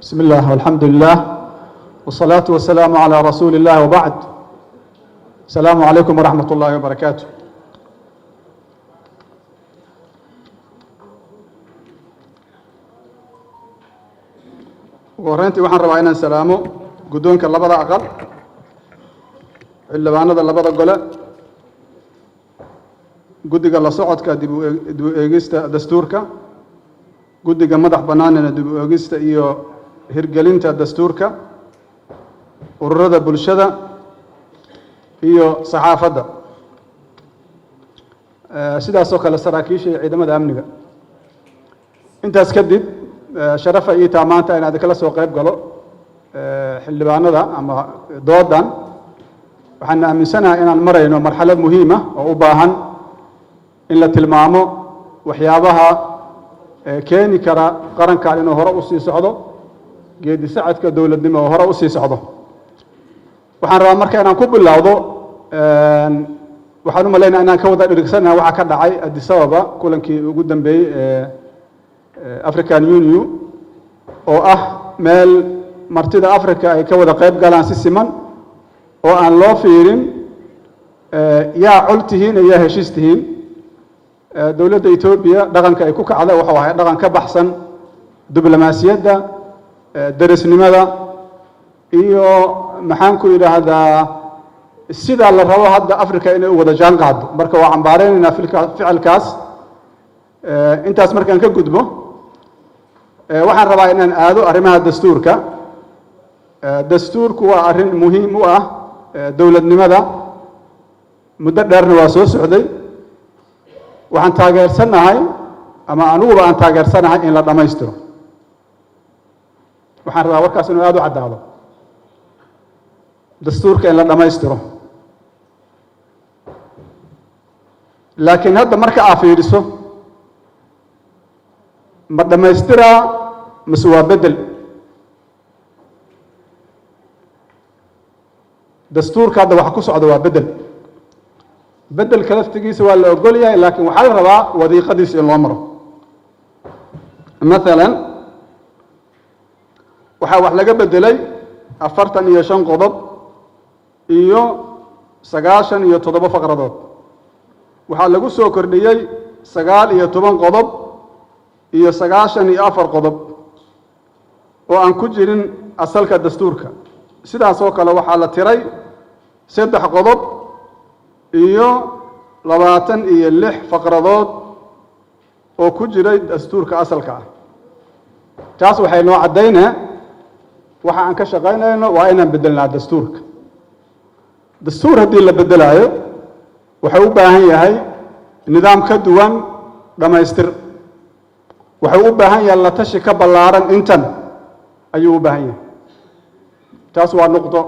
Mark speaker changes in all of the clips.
Speaker 1: بسم الله والحمد لله والصلاة والسلام على رسول الله وبعد. السلام عليكم ورحمة الله وبركاته. Ugu horreyntii, waxaan rabaa inaan salaamo guddoonka labada aqal, xildhibaanada labada gole, guddiga la socodka dib u eegista dastuurka, guddiga madax bannaanina dib u eegista iyo hirgelinta dastuurka, ururada bulshada iyo saxaafadda, sidaasoo kale saraakiisha iyo ciidamada amniga. Intaas kadib, sharafa ii taa maanta inaad kala soo qayb galo xildhibaanada ama doodan. Waxaan aaminsanahay inaan marayno marxalad muhiima oo u baahan in la tilmaamo waxyaabaha keeni kara qarankan inuu hore usii socdo, geedi sacadka dowladnimo oo hore usii socdo. Waxaan rabaa marka inaan ku bilowdo, waxaan u malaynaya inaan ka wada dhirigsanaha waxa ka dhacay Addis Ababa, kulankii ugu dambeeyey ee African Union, oo ah meel martida Africa ay ka wada qayb galaan si siman oo aan loo fiirin yaa col tihiin iyo yaa heshiis tihiin. Dowladda Etoobiya dhaqanka ay ku kacda wuxuu ahay dhaqan ka baxsan diblomaasiyadda, derisnimada iyo, maxaan ku yidhaahdaa, sidaa la rabo hadda Africa inay u wada jaan qaado. Marka waa cambaareynayna ficilkaas. Intaas markaan ka gudbo, waxaan rabaa inaan aado arrimaha dastuurka. Dastuurku waa arrin muhiim u ah dowladnimada, muddo dheerna waa soo socday. Waxaan taageersanahay, ama aniguba aan taageersanahay, in la dhammaystiro. Waxaan rabaa warkaas inuu aada u caddaado: dastuurka in la dhammaystiro. Laakiin hadda marka aa fiiriso, ma dhammaystiraa mase waa bedel? Dastuurka hadda waxa ku socda waa bedel. Bedelka laftigiisa waa la ogol yahay, laakiin waxaa la rabaa wadiiqadiisa in loo maro. Maalan, waxaa wax laga bedelay 45 qodob iyo 97 faqradood. Waxaa lagu soo kordhiyey 19 qodob iyo 94 qodob oo aan ku jirin asalka dastuurka. Sidaas oo kale waxaa la tiray 3 qodob iyo 26 faqradood oo ku jiray dastuurka asalka ah. Taas waxay noo caddaynaa waxa aan ka shaqaynayno waa inaan beddelnaa dastuurka. Dastuur haddii la beddelaayo, wuxuu u baahan yahay nidaam ka duwan dhammaystir. Wuxuu u baahan yahay la tashi ka ballaaran intan ayuu u baahan yahay. Taas waa nuqdo.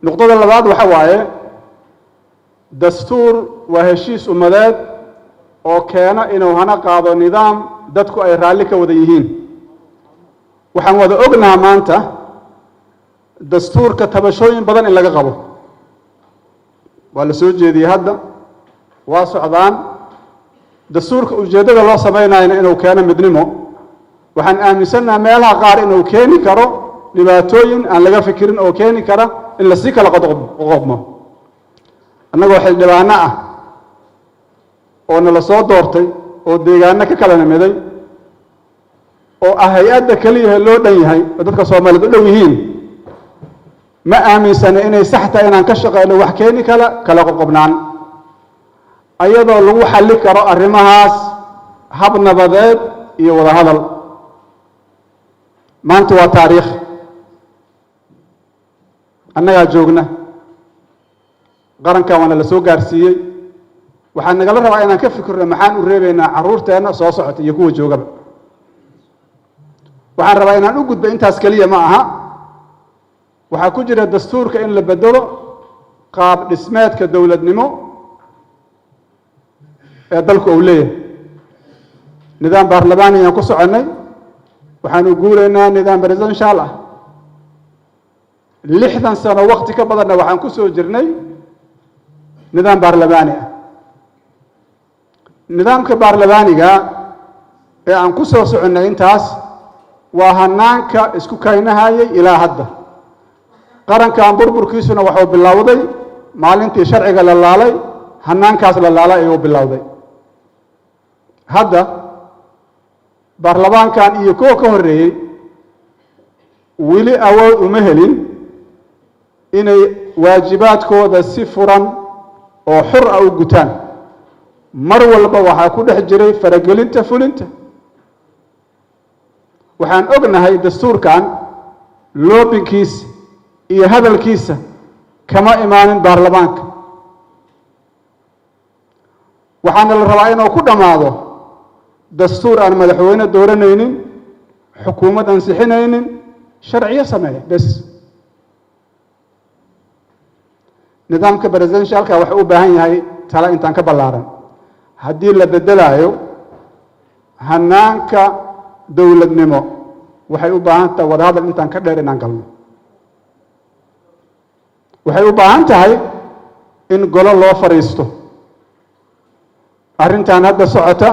Speaker 1: Nuqdada labaad waxa waaye, dastuur waa heshiis ummadeed oo keena inuu hana qaado nidaam dadku ay raalli ka wada yihiin. Waxaan wada ognaha maanta dastuurka tabashooyin badan in laga qabo. Waa la soo jeediyey, hadda waa socdaan. Dastuurka ujeeddada loo samaynayana inuu keeno midnimo. Waxaan aaminsannaha meelaha qaar inuu keeni karo dhibaatooyin aan laga fikirin oo keeni kara in lasii kala qoqobmo. Annagoo xildhibaano ah oo nala soo doortay oo deegaano ka kala nimiday oo ah hay-adda keliyaha loo dhan yahay oo dadka Soomaaliyeed u dhow yihiin, ma aaminsana inay sax tahay inaan ka shaqeyno wax keeni kala kala qoqobnaan, ayadoo lagu xalli karo arrimahaas hab nabadeed iyo wada hadal. Maanta waa taariikh. Annagaa joogna qarankan, waana la soo gaarsiiyey. Waxaa nagala rabaa inaan ka fikirno maxaan u reebaynaa carruurteenna soo socota iyo kuwa joogaba. Waxaan rabaa inaan u gudbo, intaas keliya ma aha. Waxaa ku jira dastuurka in la bedelo qaab dhismeedka dowladnimo ee dalku uu leeyahay. Nidaam baarlamaani ayaan ku soconnay, waxaanu guuraynaa nidaam presidential ah. 60 sano wakti ka badanna waxaan ku soo jirnay nidaam baarlamaani ah. Nidaamka baarlamaaniga ee aan ku soo soconnay intaas Waa hanaanka isku kaynahayay ilaa hadda. Qarankan burburkiisuna waxuu bilowday maalintii sharciga la laalay, hanaankaas la laalay ayuu bilowday. Hadda baarlamaankan iyo kuwa ka horreeyey weli awood uma helin inay waajibaadkooda si furan oo xur ah u gutaan. Mar walba waxaa ku dhex jiray faragelinta fulinta. Waxaan ognahay dastuurkan lobbying-kiisa iyo hadalkiisa kama imaanin baarlamaanka. Waxaana la rabaa inuu ku dhammaado dastuur aan madaxweyne dooranaynin, xukuumad ansixinaynin, sharciyo sameeya bes. Nidaamka presidential-ka waxuu u baahan yahay tala intaan ka ballaaran. Haddii la beddelaayo hanaanka dowladnimo, waxay u baahan tahay wadahadal intaan ka dheer inaan galno. Waxay u baahan tahay in golo loo fadhiisto. Arrintan hadda socota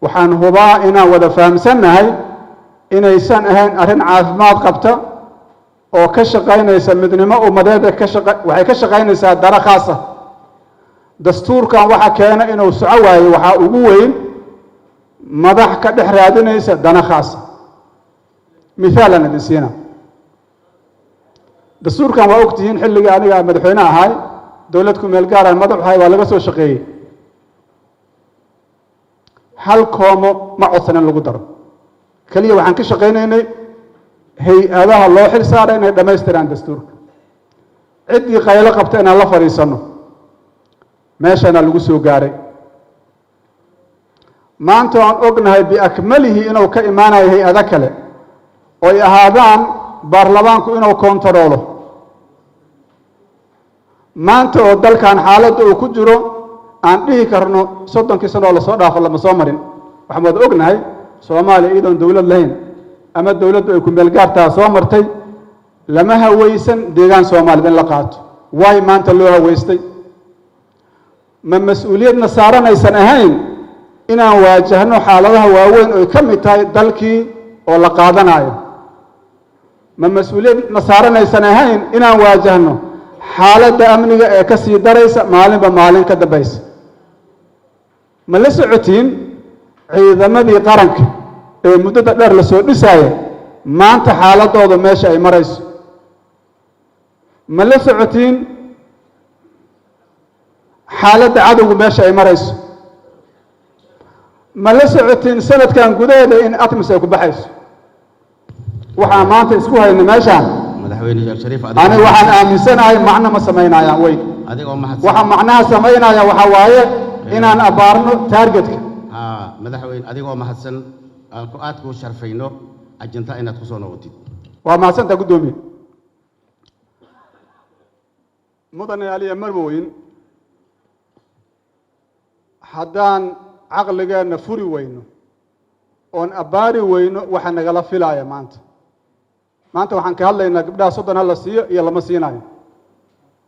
Speaker 1: waxaan hubaa inaan wada fahamsannahay inaysan ahayn arrin caafimaad qabta oo ka shaqaynaysa midnimo ummadeeda. Ka shaqa waxay ka shaqaynaysaa dara khaasa. Dastuurkan waxa keena inuu soco waayo waxaa ugu weyn madax ka dhex raadinaysa dana khaasa. Mithaalan idin siina: dastuurkan waa ogtihiin, xilligii aniga madaxweyne ahay, dowlad ku meel gaaraan madax ahay, waa laga soo shaqeeyey. Hal koomo ma codsan in lagu daro. Keliya waxaan ka shaqaynaynay hay-adaha loo xil saaray inay dhammaystiraan dastuurka. Ciddii qaylo qabta inaan la fadhiisanno. Meeshana lagu soo gaaray maanta waan ognahay biakmalihi inuu ka imaanayo hay-ado kale oo ay ahaadaan baarlamaanku inuu kontaroolo. Maanta oo dalkan xaaladda uu ku jiro aan dhihi karno 30kii sano oo lasoo dhaafo lama soo marin. Waxaan wada ognahay Soomaaliya iyadoon dowlad lahayn ama dowladdu ay ku meel gaartaa soo martay, lama hawaysan deegaan Soomaaliyed in la qaato. Waay maanta loo hawaystay? Ma mas-uuliyadna saaranaysan ahayn inaan waajahno xaaladaha waaweyn oy ka mid tahay dalkii oo la qaadanayo? Ma mas-uuliyadna saaranaysan ahayn inaan waajahno xaaladda amniga ee ka sii daraysa maalinba maalin ka dambaysa? Ma la socotiin ciidamadii qaranka ee muddada dheer lasoo dhisaaya maanta xaaladooda meesha ay marayso? Ma la socotiin xaaladda cadowgu meesha ay marayso? Ma la socotiin sanadkan gudaheeda in ATMIS ay ku baxayso? Waxaan maanta isku hayna meeshaan
Speaker 2: Madaxweyne Sheekh Shariif,
Speaker 1: ani waxaan aaminsanahay macno ma samaynayaan weyn.
Speaker 2: Adigoo mahadsan.
Speaker 1: Waxa macnaha samaynaya waxaa waaye inaan abaarno target-ka.
Speaker 2: Haa, madaxweyne, adigoo mahadsan, aan ku aad kuu sharfayno, ajinta inaad ku soo noqotid.
Speaker 1: Waa mahadsantaa, guddoomiye. Mudane aliya marwoyin, haddaan caqligeenna furi weyno oon abbaari weyno waxa nagala filaaya maanta. Maanta waxaan ka hadlaynaa gabdhaha 30 ha la siiyo iyo lama siinayo.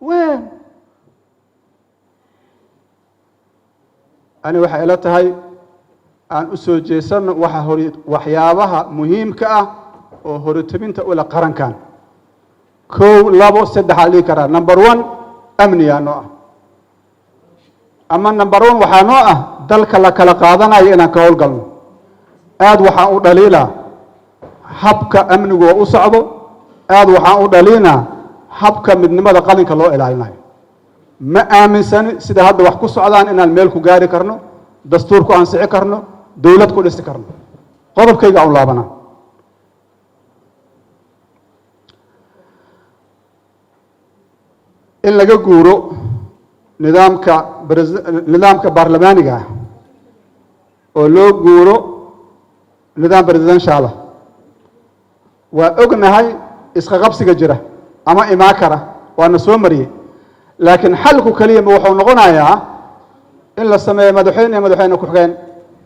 Speaker 1: Wen ani waxay ila tahay aan u soo jeesanno waxa hor waxyaabaha muhiimka ah oo horitabinta ula qarankan. Kow, labo, saddexaa dhihi karaa. Number one amnigaa noo ah, ama number one waxaa noo ah dalka la kala qaadanayo inaan ka howlgalno. Aad waxaan u dhaliilaa habka amnigu oo u socdo, aad waxaan u dhaliinaa habka midnimada qalinka loo ilaalinayo. Ma aaminsani sida hadda wax ku socdaan inaan meel ku gaari karno, dastuur ku ansixi karno, dowlad ku dhisi karno. Qodobkayga u laabanaa: in laga guuro nidaamka nidaamka baarlamaaniga ah oo loo guuro nidaam presidential ah. Waa ognahay isqaqabsiga jira ama imaan kara, waana soo mariyey, laakiin xalku keliya ma wuxuu noqonayaa in la sameeyo madaxweyne iyo madaxweyne ku-xigeen?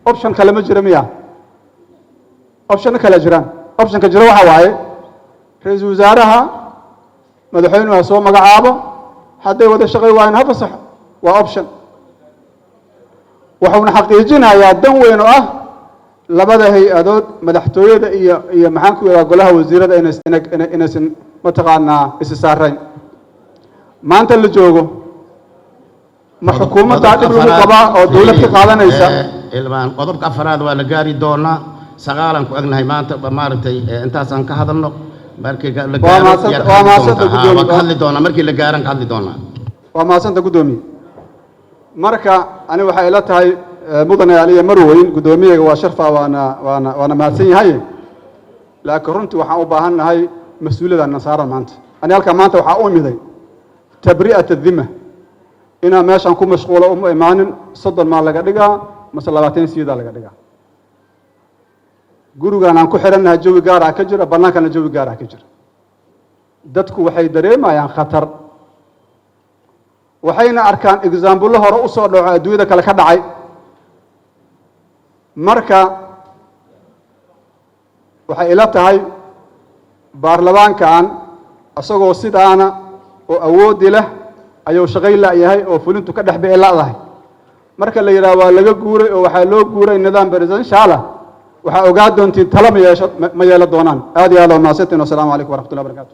Speaker 1: Option kale ma jiro miya? Optionno kale jiraan. Optionka jiro waxa waaye ra-iisul wasaaraha madaxweynuhu ha soo magacaabo, hadday wada shaqay waayeen ha fasaxo. Waa option, wuxuuna xaqiijinayaa dan weyn oo ah Labada hay-adood, madaxtooyada iyo maxaan ku yidhaha, golaha wasiirada, inaysan mataqaanaa isi saarayn. Maanta la joogo, ma xukuumaddaa dhib lagu qabaa oo dowlad ka qaadanaysa?
Speaker 2: Ilmaan, qodobka afaraad waa la gaari doonaa. Sagaalaan ku egnahay maanta. Maaragtay, intaasaan ka hadalno. Markii la
Speaker 1: Waa
Speaker 2: gaaro yaad ka
Speaker 1: waa
Speaker 2: hadli
Speaker 1: mahadsanta,
Speaker 2: doontaa.
Speaker 1: guddoomiye.
Speaker 2: Waa ka hadli doonaa, markii la gaaran ka hadli doonaa.
Speaker 1: Waa mahadsanta, guddoomiye. Marka ani waxay ila tahay, mudane aliya marweyn, guddoomiyaga waa sharfa, waana mahadsan yahay, laakiin runtii waxaan u baahan nahay mas-uuliyadda saaran maanta. Ani halkaa maanta waxaa u imiday tabri'at adima, inaan meeshaan ku mashquulo uma imaanin. 30 maa laga dhigaa mase 20 siidaa laga dhigaa? Gurigaan aan ku xidhannahay jawi gaar ah ka jira, bannaankana jawi gaar ah ka jira. Dadku waxay dareemayaan khatar, waxayna arkaan example-lo hore u soo dhaco, adduunyada kale ka dhacay. Marka waxay ila tahay baarlamaankan isagoo sidaana oo awoodi leh ayuu shaqayn la'yahay oo fulintu ka dhex bici la'dahay. Marka la yidhaha waa laga guuray oo waxaa loo guuray nidaam presidential ah, waxaa ogaa doontiin talo ma yeesho, ma yeelan doonaan. Aad iyo aad waa mahadsantiin. Wasalaamu calaykum waraxmatullahi barakatu.